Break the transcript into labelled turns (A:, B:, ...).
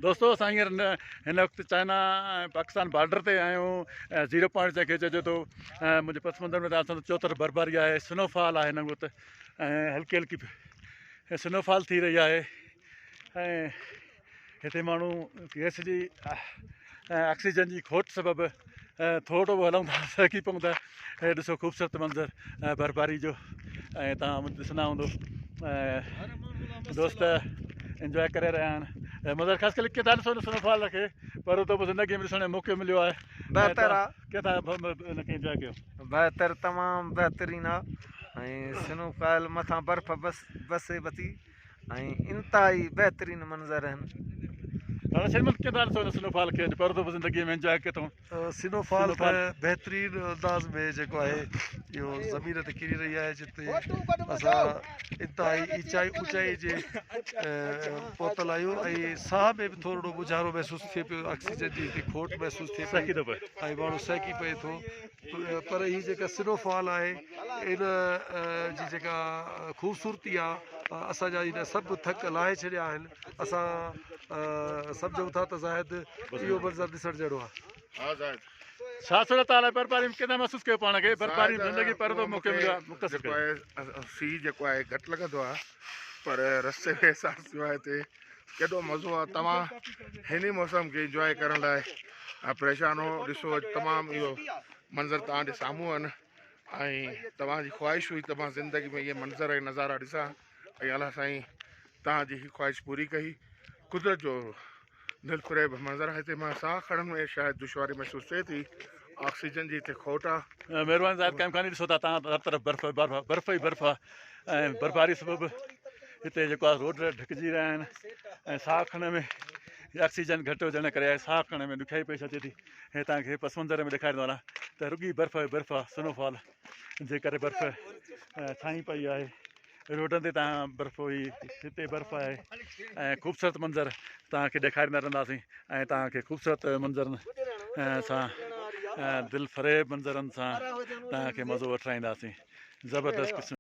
A: دوستو اسان هينئر هن وقت چائنا ۽ پاڪستان بارڊر تي آهيون زيرو پوائنٽ جنهن کي چئجي ٿو منهنجي پس منظر ۾ تان چوطرف برفباري آهي سنو فال آهي هن وقت ۽ هلڪي هلڪي سنو فال ٿي رهي آهي ۽ هتي ماڻهو گئس جي ۽ آڪسيجن جي کوٽ سبب ٿورو به هلون ٿا سهڪي پئون ٿا هي ڏسو خوبصورت منظر برفباري جو ۽ تان ڏسندا هوندو دوست انجواء ڪري رهيا آهن مظهر خاص ڪري ڪيئن ٿا ڏسو سنو فال کي پهريون دفعو زندگي ۾ ڏسڻ جو موقعو مليو آهي
B: بهتر آ
A: ڪيئن ٿا ان کي انجواء ڪيو
B: بهتر تمام بهترين آ ۽ سنو فال مٿان برف بس بسي بتي ۽ انتهائي بهترين منظر آهن.
A: دادا شرمند ڪيئن ٿا ڏسو هن سنو فال کي پهريون دفعو زندگي ۾ انجواء ڪيو اٿئون.
C: سنو فال ته بهترين انداز ۾ جيڪو آهي اهو زمين تي ڪري رهي آهي جتي اسان انتهائي ايچائي اوچائي جي پهتل آهيون ۽ ساهه ۾ به ٿورڙو مونجهارو محسوس ٿئي پيو آڪسيجن جي هتي کوٽ محسوس ٿئي پئي ۽ ماڻهو سهڪي پئي ٿو پر هي جيڪا سنو فال آهي ان جي جيڪا خوبصورتي آهي اسان جا هن سڀ ٿڪ لاهي ڇڏيا آهن اسان سمجهون ٿا ته زاهد اهو منظر ڏسڻ جهڙو آهي.
D: ها زاهد.
A: ڇا صورت حال آهي برفباري ۾ ڪيئن محسوس ڪيو پاڻ کي برفباري ۾ زندگي پهريون دفعو موقعو مليو آهي مختصر
D: جيڪو آهي سي جيڪو آهي گهٽ لڳندو آهي پر رستي ۾ احساس ٿيو آهي هتي ڪيڏو مزو آهي توهان هن ئي موسم کي انجواء ڪرڻ لاء پريشان هو ڏسو تمام اهو منظر توهان جي سامهون آهن ۽ توهان جي خواهش هئي ته مان زندگي ۾ اهي منظر ۽ نظارا ڏسان ۽ الله سائين توهان جي هي خواهش پوري ڪئي قدرت جو دلفريب منظر آهي هتي مان ساهه کڻڻ ۾ شايد دشواري محسوس ٿئي ٿي آڪسيجن جي هتي کوٽ آهي.
A: مهرباني زاهد قائم خاني ڏسو ٿا تان هر طرف برف برف برف ئي برف آهي ۽ برفباري سبب هتي جيڪو آهي روڊ ڍڪجي رهيا آهن ۽ ساهه کڻڻ ۾ آڪسيجن گهٽ هجڻ ڪري ساهه کڻڻ ۾ ڏکيائي پيش اچي ٿي هي توهان کي پس منظر ۾ ڏيکاريندو هلان ته رڳي برف ئي برف آهي سنو فال جي ڪري برف ڇانئي پئي آهي روڊن تي تان برف هئي هتي برف آهي ۽ خوبصورت منظر توهان کي ڏيکاريندا رهنداسين ۽ توهان کي خوبصورت منظرن سان دل فريب منظرن سان توهان کي مزو وٺرائينداسين زبردست قسم.